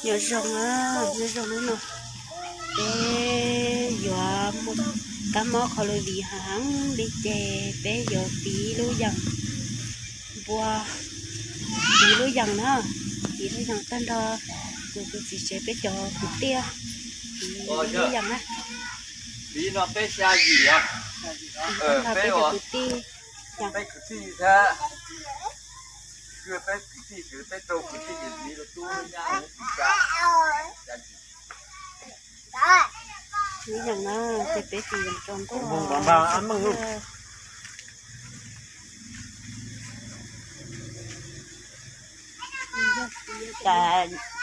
Nyob zoo, nyob zoo hnub no peb yuav muaj kab mob qhov lus vim heev li ces peb yuav tiv lub yees npua, tiv lub yees na, tiv lub yees tag nrho. Kuv tus txiv tsev peb cov kwv tij tiv lub yees na. Tiv no peb xya yim os. Tiv tag nrho peb cov kwv tij. Lub yees na, ces peb tiv yees rau ntuj.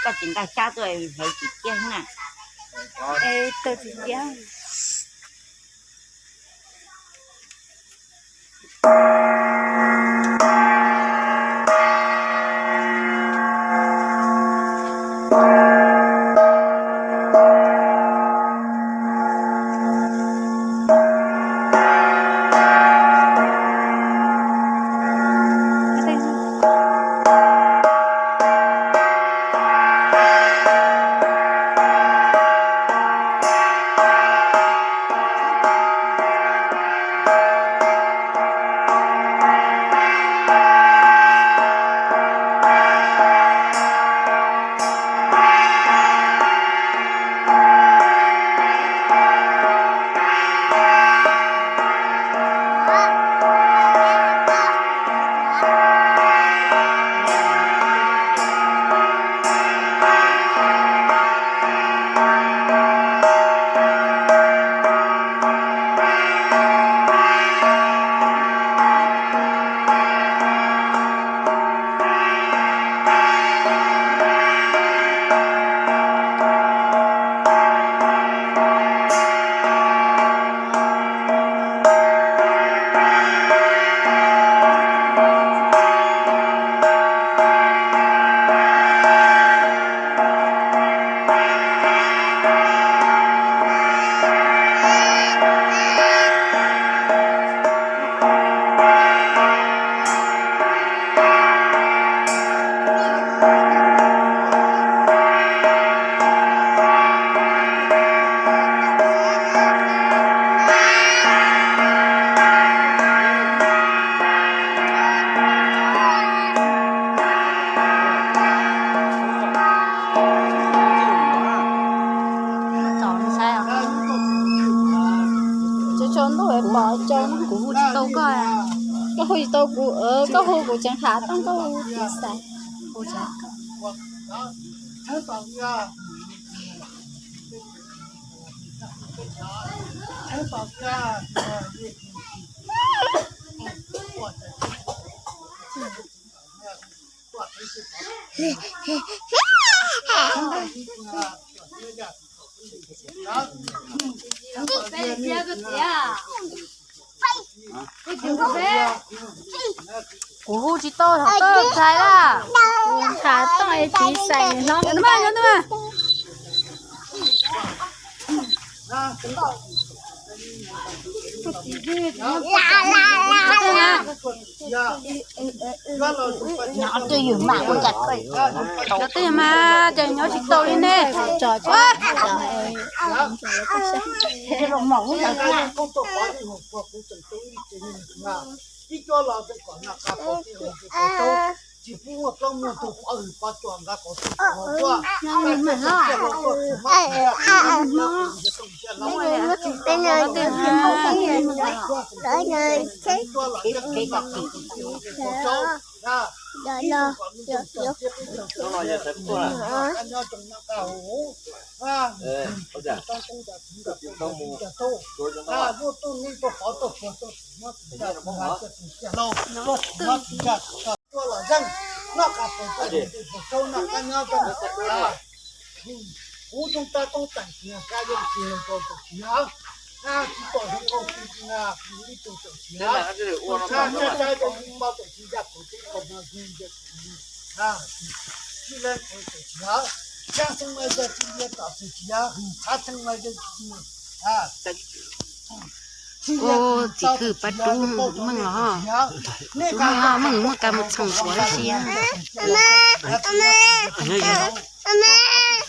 Koj tsis nqa xyab tuaj hlawv tsis ciaj na. Es tawg tsis ciaj. Tso tso ntuj pom tso. Kuv hu tsis tau koj. Koj hu tsis tau kuv, koj hu kuv tseem tham tau koj hu tiv xais. Kuv hu tsis tau thaum koj tham lawm. Kuv tham tau es tiv xais no. Nyob twj ywm mas, nyob twj ywm mas ces nyob tsis tau li ne. Kuv tub tab toob teem txiv, kab yeej txiv, tau txawm txiv, tsis pom zoo nkauj txiv, ib tug txawm txiv, tsa tsa tsa tau ib pab txawm txiv, yaj kuv teb qhov no txiv, tsis leej txawm txiv, xyaa xeev mas yog txiv, yaj tom txawm txiv, qhab xeev mas yog txiv, txiv, txiv kwj pab rub meej los, rub meej, meej muaj kab muaj txheej ua ib siab.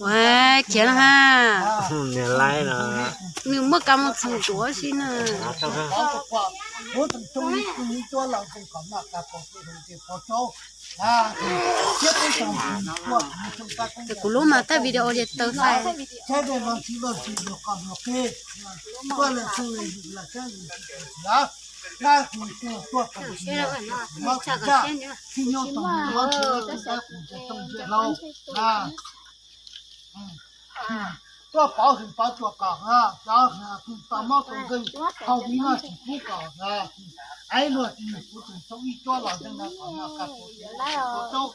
Ua khiav na ha. Niag laib no. Nws muaj kas mus txog ntsuav si na. Kuv lub mas tag video ces tawv fais. Tuaj pov hwm pov tsuas kom cov tau mob tau nkeeg, hau ib no tsis pub kom aiv luag tsis kuv tseem tau ib cuab los zeeg no kom no ka puas tau,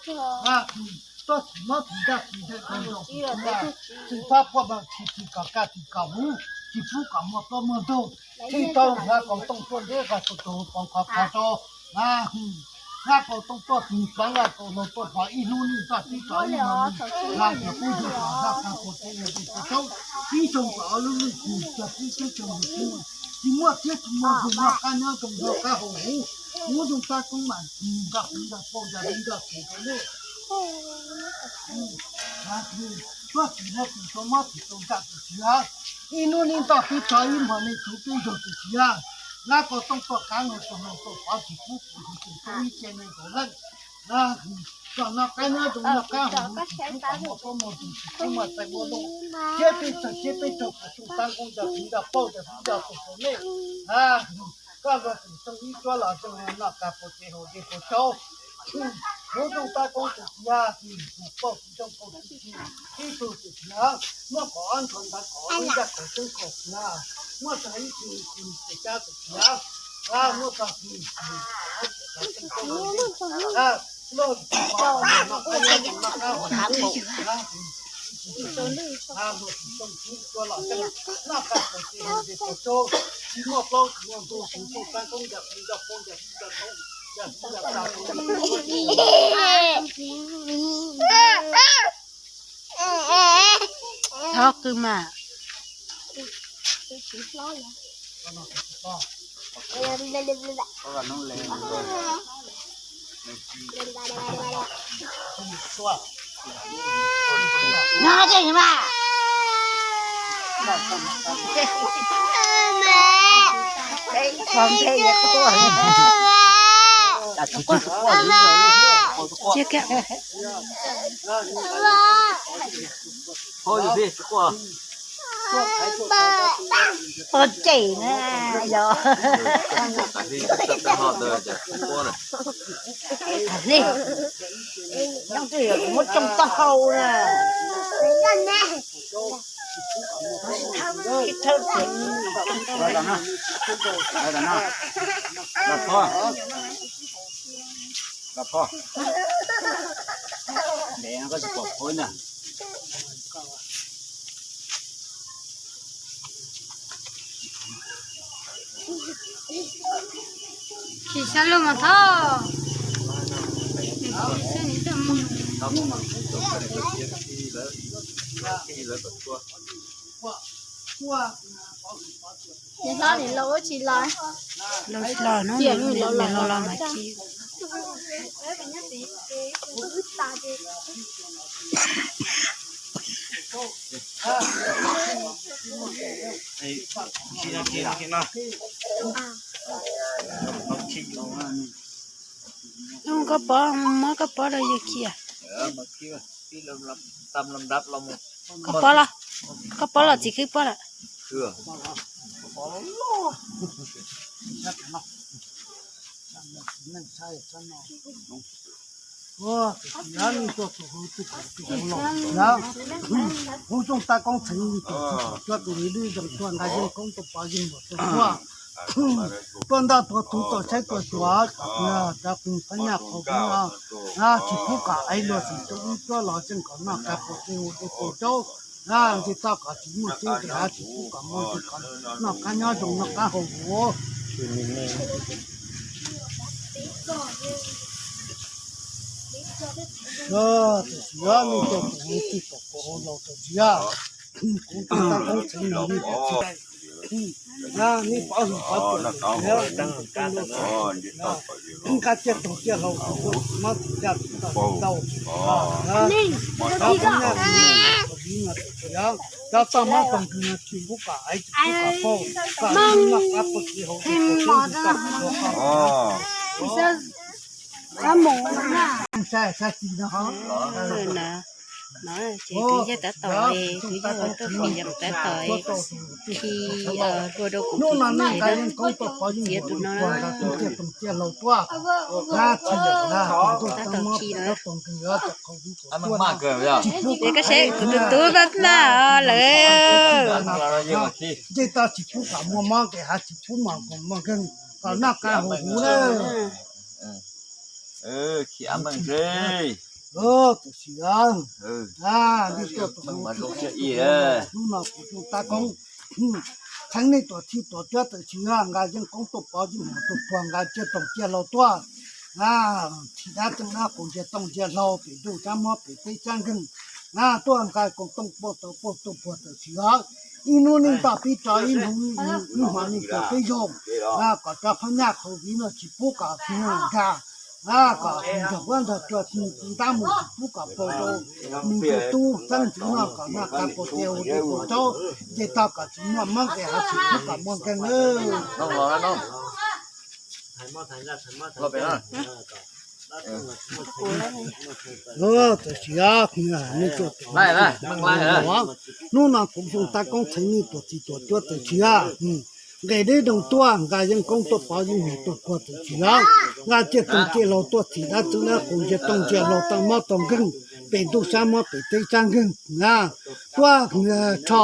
tuaj tsis mob tsis nraj tsis ntev tau nrog kuv, tsis fab puaj mas tsis tsis kom kaj tsis kom huv, tsis pub kom muaj plaub muaj ntug, tsis tau hnav kaus tooj tuaj ntev qas tus tus pov qhov qhov rau, hnav kaus tooj tuaj tus pov nqa kaus hlau tuaj pov ib hnub nij toj tib tov ib no nij, hnav tias peb ntug kom nraj ka puas tau ua tsis tau, tib zoo kom ob lub lwj kws cog tib teb cog mus tsis muaj txiab tsis muaj npug noj qab nyob zoo nrog qab haus huv, hnub zoo tab koob mas nrog kuv nrog pauj nrog li nrog kuv rau nej. Tuaj tsis muaj tus tau mob tsis tau nraj tus txiv, ib hnub nij toj tib tov ib hmos nej tsuv peb nrog tus txiv, hnav kaus tooj tuaj kav no tus hlau tuaj pov tsis pub kuv tus tub ib ce neeg nkaus leej. Kom noj qab nyob zoo noj qab haus huv tsis pub kom muaj plaub muaj ntug tsis pub muaj txais muaj loj, siab peb txawg siab peb raug kom zoo tab koob nrog kuv nrog pauj nrog kuv nrog kuv rau nej. Koj luag tseem xyoo ib cuab los zoo noj qab puas tsev haus dej puas tsaub. Hnub zoo tab koob tus txiv, tus pauj tsis zoo kaus tsis tsis, ib tug tus txiv muab kom ob ntsho ntawd kom ib nraj kaus xyoob kaus txiv, muab tag ib tug tus txiv cab tus txiv, muab tag tus luag tsis pom no qab nyob no qab haus huv, luag tsis xyoo ib cuab los zoo noj qab puas tsev haus dej puas tsaub, tsis muaj plaub tsis muaj ntug, tus zoo tab koob nrog kuv nrog pauj nrog kuv nrog pauj nrog kuv nrog pauj. Thov qw mas. No ces mas. Cia kiag. Ua cem na yog. Li, nyob twg yog kuv muab tsoo taub hau na. Thawb, thawb, thawb. Ntev no koj tsis pom phauj na. Tsis sab lub mas thov. Ces hlob nim los ua tsis los. Los tsis los no, nim los los mas ci. Koj pov, muab koj pov rau yawg khi. Koj pov los, koj pov los txiv khwb pov lawm. Hnub zoo tab koob txheev tus txiv kom cuab tus li lwj zoo tuaj nqa yeej koob tuaj pov yeej muam tuaj cuab. Tuaj ntaj tuag tug tuaj saib tuaj xyuas, cov qus thab nyaj qhov kuv no, tsis pub kom aiv luag tsis tu ib cuab los zeej kom noj qab puas tsev haus dej puas tsaub, ntshe txoj kom tsis muaj tseeb nqis hav tsis pub kom muaj nqis kom noj qab nyob zoo noj qab haus huv. Tus txiv, nej coj tus txiv kom kom hauv laus tus txiv. Kuv tau txheeb no nej pov hwm pov tuam, nqa tsiaj toog tsiaj hlau, muab txim ncaj tau, cov toj mob toog kws no tsis pub kom aiv, tsis pub kom paug, kom noj qab paug kev hauv, tsis pub kom paug. Ces kwv yeej tab tom, kwv yeej ua tuaj pim yam tab tom khi hlua rau kuv tus txiv na, txiav tus no na, tab tom khi na. Ces koj saib kuv tus tub pab na lawm. Ncej toj tsis pub kom muaj mob nqis hav, tsis pub kom muaj nkeeg, kom noj qab haus huv na. Tam sim, nej tuaj tus hnub no kuv tus tab koob txheeb nej tuam txhij tuam cuab tam sim, nqa yeej koob tuaj pov yeej hmos tuaj puag, nqa tsiaj toog tsiaj hlau tuaj, txhim dab txeeb dab, qaug ntsia tooj ntsia hlau, pem ntuj sab mob pem teb sab nkeeg, tuaj nqa koom tooj pauj tau pauj tuaj puag tam sim os. Ib hnub nej nto pib tso ib hnub, ib hmos nej tso peb zaug, kom cov phab nyaj qhauv viv no tsis pub kom nkag, kom nrog huab nrog cua ntab mus, tsis pub kom paug rau nws tus tub xeeb ntxwv no kom noj qab paug kev hauv, tsis pub tsaub ncej toj, kom tsis muaj mob nqis hav, tsis pub kom muaj nkeeg na. Tam sim, hnub no kuv tus tab koob txheeb nej tuam txhij tuam cuab tam sim, nqes deb doog tuaj, nqa yeej koob tuaj pov yeej hmos tuaj puag tam sim, nqa tsiaj toog tsiaj hlau tuaj, txhim dab txeeb dab, qaug ntsia tooj ntsia hlau, tau mob tau nkeeg, pem ntuj sab mob pem teb sab nkeeg na, tuaj rho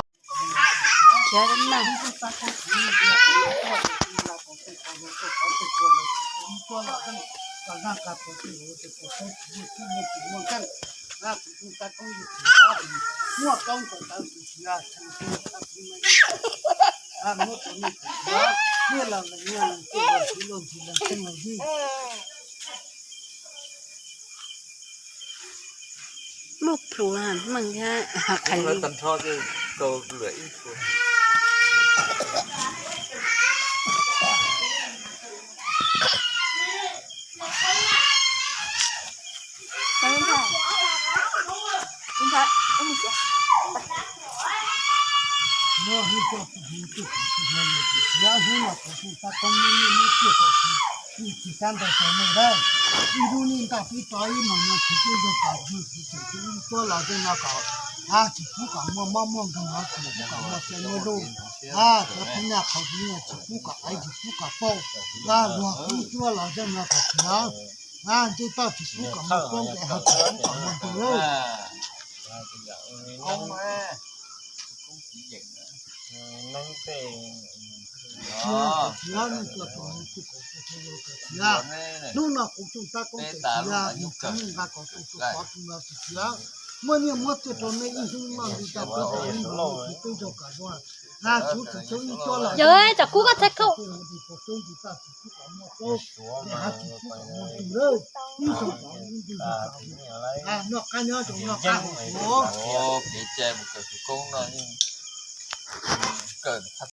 Muaj plhus meej thiab qhais li. Ib hnub nej nto pib tso ib hmos no tsis pub kom hu, tsis pub kom muaj mob muaj nkeeg, tsis pub kom muaj xya muaj luj, cov phab nyaj qhauv viv no tsis pub kom aiv, tsis pub kom paug, luag ib cuab los zeej no kom txiav, ncej toj tsis pub kom muaj pob nqes hav, tsis pub kom muaj ntug lawm. Hnub no kuv tus tab koob txiav, nws kheev nqa kom tus tus pov tus no tsis txiav. Muaj nyiaj muab txiag rau nej ib hnub noj li cas peb tau ib hnub, tsis peb zaug kom dua. Tsuv tsis tsuv ib cuab los, yog cov kub koj txhais khau. Ib xyoo pov ib ntug, noj qab nyob zoo noj qab haus huv.